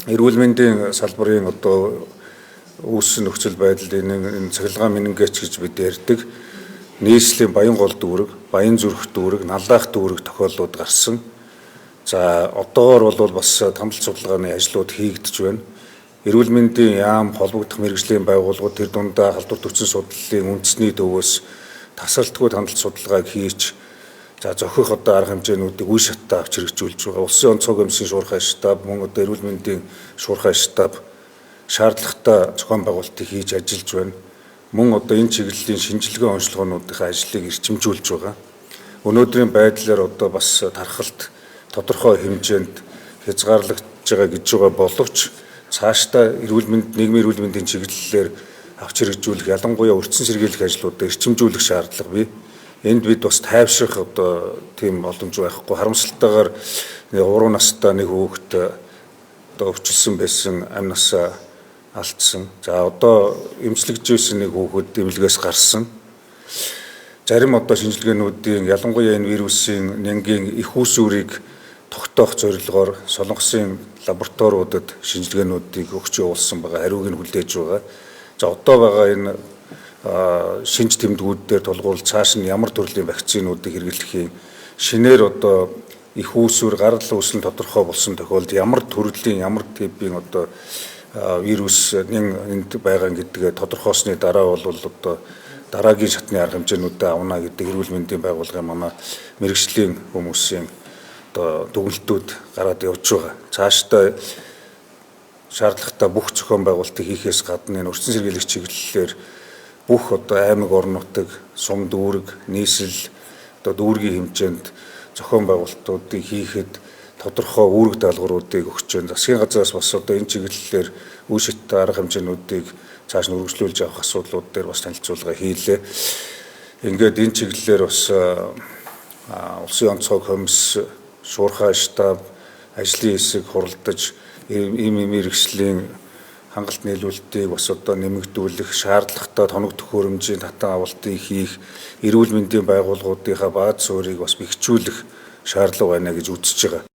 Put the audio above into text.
Эрүүл мэндийн салбарын одоо үүссэн нөхцөл байдал энэ цахилгаан менингит гэж бид ярьдаг. Нийслэлийн Баянгол дүүрэг, Баянзүрх дүүрэг, Наллаах дүүрэг тохиолдлууд гарсан. За одоогоор бол бас томлолт судалгааны ажлууд хийгдэж байна. Эрүүл мэндийн яам, холбогдох мэргэжлийн байгууллагууд тэр дундаа халдвар төвчин судлалын үндэсний төвөөс тасралтгүй тандалт судалгааг хийж, за зохих одоо арга хэмжээнүүдийг үе шаттай авч хэрэгжүүлж байгаа. Улсын онцгой комиссийн шуурхай штаб, мөн одоо эрүүл мэндийн шуурхай штаб шаардлагатай зохион байгуулалтыг хийж ажиллаж байна. Мөн одоо энэ чиглэлийн шинжилгээ онцлогоонуудын ажлыг эрчимжүүлж байгаа. Өнөөдрийн байдлаар одоо бас тархалт тодорхой хэмжээнд хязгаарлагдж байгаа гэж байгаа боловч цаашдаа эрүүл мэнд, нийгмийн эрүүл мэндийн чиглэлээр авч хэрэгжүүлэх, ялангуяа өртсөн сэргийлэх ажлуудаа эрчимжүүлэх шаардлага бий. Энд бид бас тайвшрах одоо тийм боломж байхгүй. Харамсалтайгаар 3 настай нэг хүүхэд одоо өвчлсөн байсан, амь насаа алдсан. За одоо эмчлэгдэж байсан нэг хүүхэд эмнэлгээс гарсан. Зарим одоо шинжилгээнүүдийн, ялангуяа энэ вирусын нянгийн эх үүсвэрийг тогтоох зорилгоор Солонгосын лабораториудад шинжилгээнүүдийг өгч явуулсан байгаа. Хариуг нь хүлээж байгаа. За одоо байгаа энэ шинж тэмдгүүд дээр тулгуурлаж цааш нь ямар төрлийн вакцинуудыг хэрэглэх юм, шинээр одоо эх үүсвэр, гарал үүсэл нь тодорхой болсон тохиолдолд ямар төрлийн, ямар типийн одоо вирус энд байгаа гэдгээ тодорхойлсны дараа бол одоо дараагийн шатны арга хэмжээнүүдээ авна гэдэг эрүүл мэндийн байгууллагын манай мэргэжлийн хүмүүсийн одоо дүгнэлтүүд гараад явж байгаа. Цаашдаа шаардлагатай бүх зохион байгуулалтыг хийхээс гадна энэ өртсөн сэргийлэх чиглэлээр бүх одоо аймаг, орон нутаг, сум дүүрэг, нийслэл, одоо дүүргийн хэмжээнд зохион байгуулалтуудыг хийхэд тодорхой үүрэг даалгавруудыг өгч байна. Засгийн газраас бас одоо энэ чиглэлээр үе шаттай арга хэмжээнүүдийг цааш нь үргэлжлүүлж явах асуудлууд дээр бас танилцуулга хийлээ. Ингээд энэ чиглэлээр бас Улсын онцгой комисс, шуурхай штаб, ажлын хэсэг хуралдаж ийм мэргэжлийн хангалт нийлүүлэлтийг бас одоо нэмэгдүүлэх, шаардлагатай тоног төхөөрөмжийн татан авалтыг хийх, эрүүл мэндийн байгууллагуудынхаа бааз суурийг бас бэхжүүлэх шаардлага байна гэж үзэж байгаа.